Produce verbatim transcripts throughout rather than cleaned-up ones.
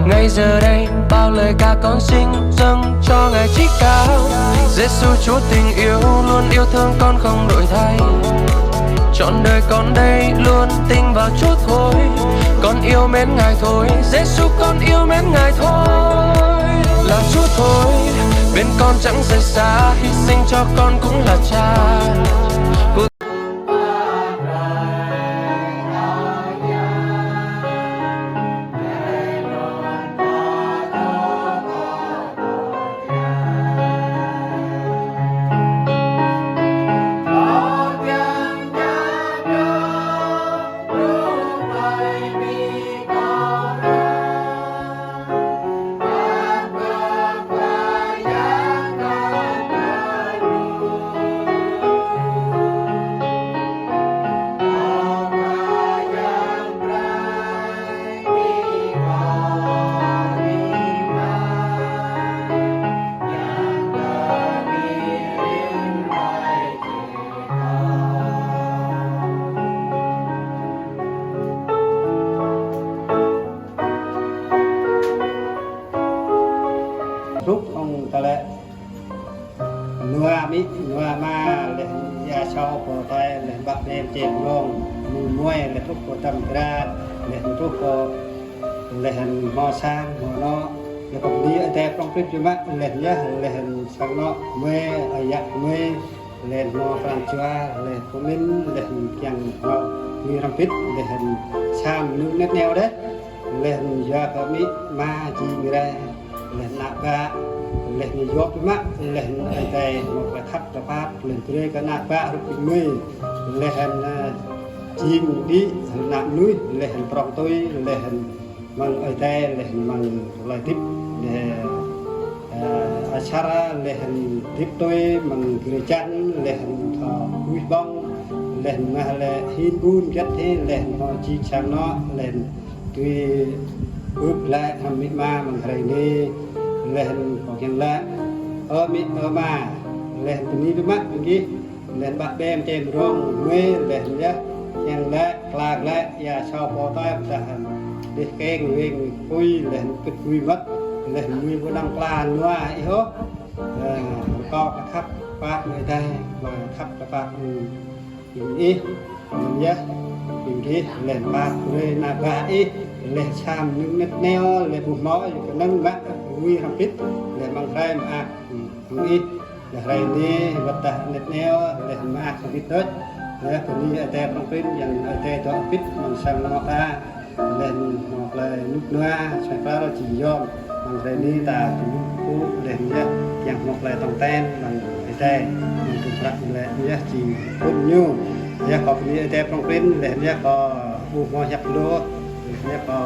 Ngay giờ đây, bao lời ca con xin dâng cho Ngài trí cao. Giêsu Chúa tình yêu luôn yêu thương con không đổi thay. Trọn đời con đây luôn tin vào Chúa thôi. Con yêu mến Ngài thôi, Giêsu con yêu mến Ngài thôi. Là Chúa thôi, bên con chẳng rời xa, hy sinh cho con cũng là Cha. Rút ông ta lệ. Nua mí, nua ꞌmá, lĕ ya sau ꞌpo ꞌtoi, lĕ báp ꞌmen ꞌchep ꞌnọng, ꞌmự ꞌmuôi, lĕ trúc ꞌpo ꞌTam Kra, lĕ trúc ꞌpo, lĕ ꞌmo sang, ꞌmo ꞌnọ, lĕ ꞌcọ đi ꞌtẹ ꞌprong ꞌpít ꞌchu ꞌmá, lĕ ya, lĕ sang ꞌnọ, ꞌmue, ꞌa yak ꞌmue, lĕ ꞌmo Pran Chua, lĕ ꞌpo ꞌmín, lĕ kiang ꞌnọ, ꞌmí ꞌrăm pít, lĕ sam ꞌnưng nét ꞌnéo đé. Lĕ ya ꞌcọ mí ꞌmá ꞌchí ꞌmí ꞌrai, lĕ ꞌnạk ꞌva, lĕ ꞌnị dốc ꞌmá, lĕ ꞌai ꞌtẹ ꞌmá ꞌcọ khắp ꞌcọ pát, lĕ ꞌcọ ꞌnạk ꞌva rút ꞌpi ꞌmí, lĕ ꞌchí đi, ꞌnạk ꞌnui, lĕ ꞌprong ꞌtui, lĕ ꞌmăng ꞌai ꞌtẹ, lĕ ꞌmăng lai tít, lĕ ꞌa sara, lĕ tít ꞌtui, ꞌmăng kri chăn, lĕ thọ ꞌmí bóng, lĕ ꞌmá lĕ hin bun ꞌchớ ꞌtẹ, lĕ ꞌmo ꞌchí chăn ꞌnọ, lĕ ꞌtui úp lĕ ꞌhăm mí ꞌmá ꞌmăng ꞌhrai ꞌnị, lĕ ꞌcọ kiang lĕ, ơ mí ơ ꞌmá, lĕ ꞌtẹ ꞌnị ꞌpi ꞌmá ꞌmí, lĕ báp ꞌmen ꞌchep ꞌnọng ꞌmue, lĕ ya, kiang lĕ, ꞌlak lĕ, ya sau ꞌpo ꞌtoi ꞌpta hăn, đi keng ꞌveng ꞌpui, lĕ pít ꞌpui mết, lĕ ꞌmí ꞌpo ꞌnăng ꞌpla ꞌnua ꞌi hô, ơ, ꞌcọ khắp pát ꞌmá ꞌtẹ, ꞌmá khắp pát ꞌmá ꞌmí ꞌi, ꞌmí ya, ꞌmí ꞌi, lĕ pát ꞌmá ꞌnạk ꞌva ꞌi, lĕ sam ꞌnưng nét ꞌnéo, lĕ ꞌpu ꞌmo, ꞌyu ꞌcọ ꞌnăng ꞌmá, ꞌmí ꞌrăm pít, lĕ ꞌmăng ꞌhrai ꞌmá ꞌmá ꞌi, lĕ ꞌhrai ꞌnị, ꞌvặt ta nét ꞌnéo, lĕ ꞌmá ꞌmá pít đôč, lĕ ꞌcọ ꞌnị ꞌai ꞌtẹ ꞌprong ꞌpít, yang ꞌai ꞌtẹ ꞌtọ pít, ꞌmăng sam ꞌnọ ta, lĕ ꞌmá lĕ ꞌnuk ꞌnua, suaih pá ꞌlo ꞌchí yom, ꞌmăng ꞌhrai ꞌnị ta ꞌtụ ꞌpú, lĕ ꞌmá ya, kiang ꞌmá lĕ tong ten, ꞌmăng ꞌai ꞌtẹ, ꞌmăng ꞌtụ prăk lĕ ꞌmá ya ꞌchí ꞌpún ꞌnhung, ya ꞌcọ ꞌnị ꞌai ꞌtẹ ꞌprong ꞌpít, lĕ ꞌmá ya ꞌcọ ꞌpu ꞌmo hiạp ꞌlô, lĕ ꞌmá ya ꞌcọ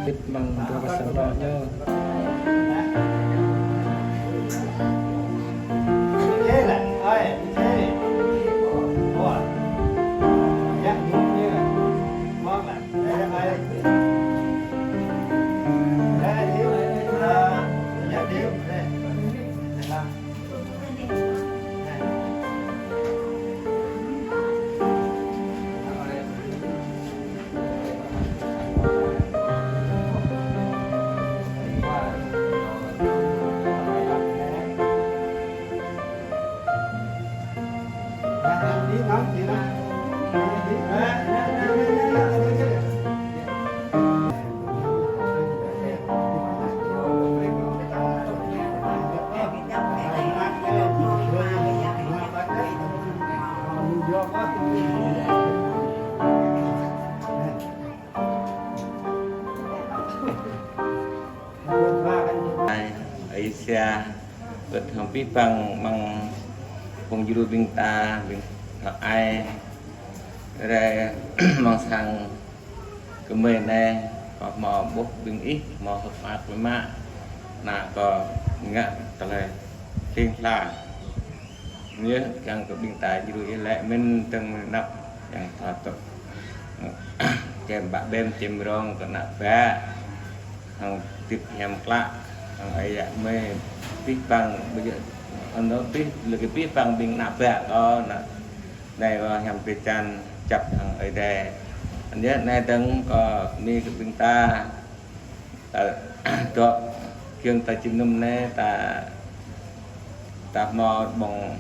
Pít ꞌmăng ꞌpua ꞌva săng ꞌnọ ꞌnhô. Ê sia, ƀơi hom pih păng ꞌmăng phung djru ƀing ta, ƀing ꞌhặc ai, rai ꞌmăng sang kơmơi ꞌnị, ꞌcọ ꞌmo bốc ƀing ih, ꞌmo ꞌhặc ꞌmặc ꞌmá, ꞌnạ ꞌcọ ngă tơlơi king la. Yơh, chăng ꞌcọ ƀing ta djru ih lĕ ꞌmen tơng ꞌnặp, chăng thọ tŭ. Kem bák bem, kem rong ꞌcọ ꞌnặp bá. Hăng tip hiam klă, hăng ai yă ꞌmơi pih păng, ꞌbơ djơ̆, ăn đó pih, lơ kơ pih păng ƀing ꞌnặp bá ꞌcọ ꞌnạ. Đảy ꞌcọ hiam pih chăn, chắp hăng ai đảy. Ăn yơh, ꞌnị tơng ꞌcọ ꞌmí kơ ƀing ta. Ta, ꞌtọ, kiăng ta ꞌchim ꞌnŭm ꞌnị, ta, ta ꞌmo ꞌbong,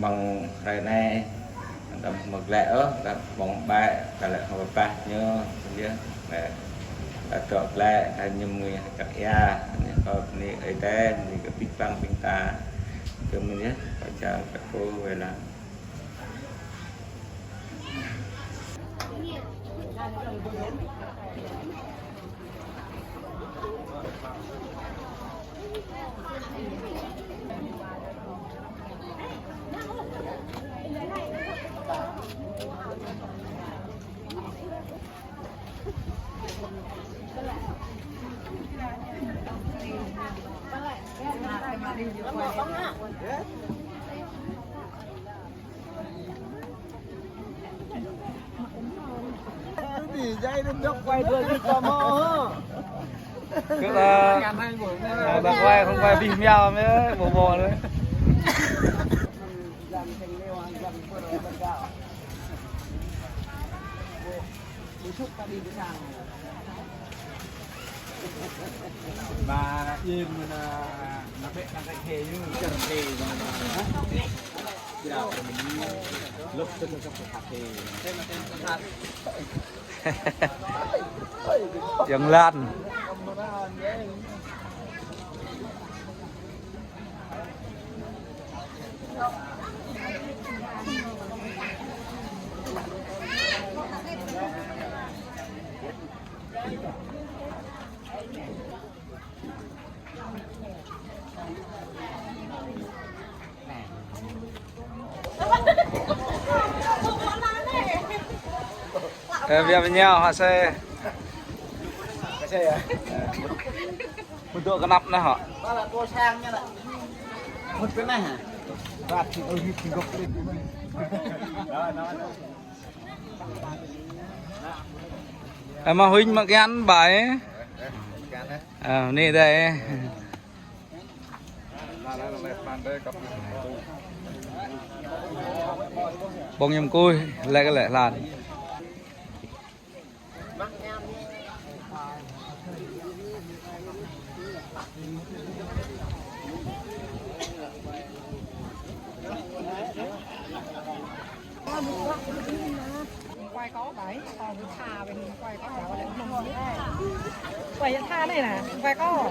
ꞌbong rai ꞌnị, ta ꞌmo glaĭ ơ, ta ꞌbong bai, ta lĕ hơ̆ pah ñu, ꞌnị, ta ꞌtọ glaĭ, ta ꞌnhum ꞌmí hơchak ia, ꞌnị ꞌcọ ꞌmí ai đảy, ꞌmí kơ pih păng ƀing ta, kơ ꞌmí ꞌnị, ꞌcọ chăng ꞌcọ ꞌcọ ꞌvạy ꞌlạ. Đi dây đến dốc quay đuôi cái tò mò hả? Cứ là, là, là quay không quay phim nhau mới bộ bộ đấy. Mà yên mà nó bé đang cái hề như chở hề mà nó hả? Kìa, mình lục cho cho cho cái hạt hề. Yang lan. Ê, bia với nhau hả xe? Xe à? Một độ cái nắp nữa hả? Đó là cô sang nha. Một cái này hả? Bát thì ôi hít thì gốc lên. Đó, nó. Em mà huynh mà gắn bài. Gắn đấy. Ờ, nị đảy. ꞌBong ꞌnhum ꞌcui, lĕ ꞌcọ lĕ lan. Quay có đấy, còn cái thà về quay có kéo lại. Quay cái thà này nè, quay có.